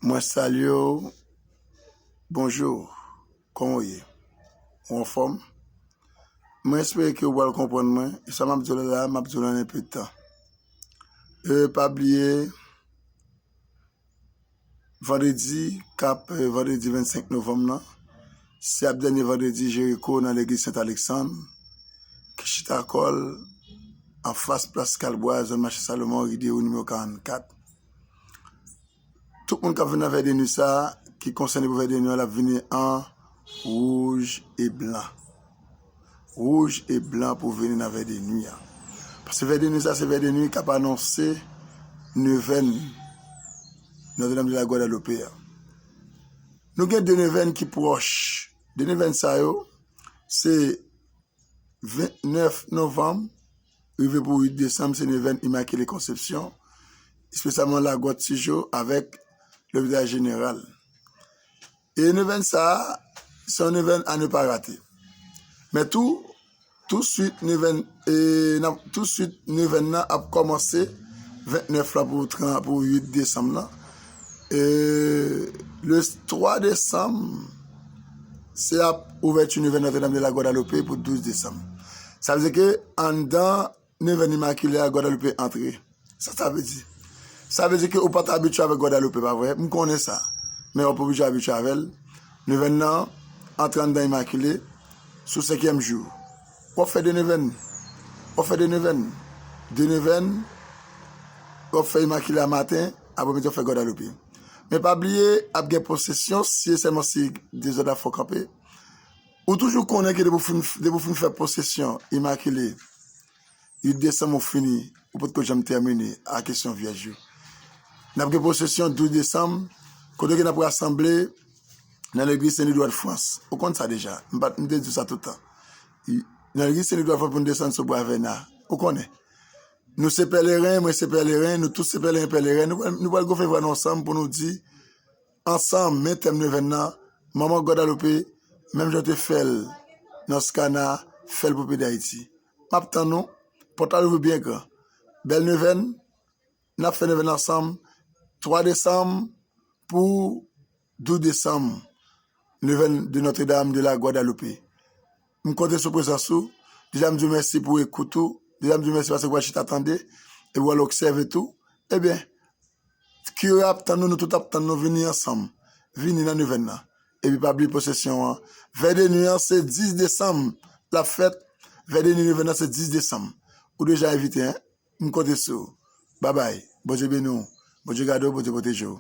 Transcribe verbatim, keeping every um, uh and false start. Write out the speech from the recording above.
Mwen salye w. Bonjou. Kòman w ye? Ou anfòm? Mwen espere ke w pral konprann mwen. E sa m ap di w la, m ap di w nan enpe tan. E pa bliye, vandredi, k ap, e, vandredi vennsenk novanm nan, se ap dènye vandredi Jeriko nan legliz Sent Aleksann, ki chita kò l anfas plas Kalbwa, zòn mache Salomon, ri Dewo, nimewo karannkat. Tout moun k ap vin nan vè de nwi sa a, ki konsène pou vè de nwi an, l ap vini an wouj e blan. Wouj e blan pou vini nan vè de nwi an. Paske vè de nwi sa, se vè de nwi k ap anonse nevèn Notre-Dame de la Guadeloupe an. Nou gen de nevèn ki pwòch. De nevèn sa yo, se vennèf novanm, rive pou uit desanm, se nevèn Imakile Konsepsyon, espesyalman Lagwòt Tijo avèk Lopital Jeneral. E nevèn sa a, se yon nevèn à ne pas rater. Men tou, touswit nevèn, e, n ap, touswit nevèn nan ap kòmanse vennèf la pou tran-, pou uit desanm nan. E, le twa desanm, se ap ouvèti nevèn Notre-Dame de la Guadeloupe pou douz desanm. Sa vle di ke anndan nevèn Imakile a, Gwadalope antre. Sa sa vle di? Sa vle di ke ou pa t abitye avèk Gwadalope, pa vre? M konnen sa. Men w ap oblije abitye avè l. Nevèn nan antre anndan Imakile sou senkyèm jou. W ap fè de nevèn. W ap fè de nevèn. De nevèn, w ap fè Imakile a maten, apremidi w ap fè Gwadalope. Men pa bliye, ap gen pwosesyon, si e sèlman si dezòd la fè w kanpe. Ou toujou konnen ke depi w fin, depi w fin fè pwosesyon Imakile, uit desanm ou fini, ou potko janm tèmine a kesyon vyèj yo. N ap gen pwosesyon douz desanm, kote ke n ap rasanble nan legliz Sen Lidwa de Frans. Ou konn sa deja. M pa t, m te di w sa tout tan. I, nan legliz Sen Lidwa de Frans pou n desann sou Bwa Vèna. Ou konnen. Nou se pèleren, mwen se pèleren, nou tout se pèleren, pèleren. Nou, nou pral gonfle vwa nou ansanm pou nou di, ansanm, men tèm nevèn nan, Manman Gwadalope, menm jan w te fè l nan Skana, fè l pou peyi Dayiti. M ap tann nou, pòt la louvri byen gran. Bèl nevèn, n ap fè nevèn ansanm, twa desanm pou douz desanm, nevèn de Notre-Dame de la Guadeloupe. M konte sou prezans ou. Deja m di w mèsi pou ekout ou. Deja m di w mèsi paske w pral chita tande, epi w al obsève tou. Ebyen, kire ap tann nou, nou tout ap tann nou, vini ansanm. Vini nan nevèn nan. Epi pa bliye pwosesyon an. Vè de nwi an se dis desanm l ap fèt. Vè de nwi nevèn nan se dis desanm. Ou deja envite, en? M konte sou ou. Babay. Bondye beni w. Bondye gade w, Bondye pwoteje w.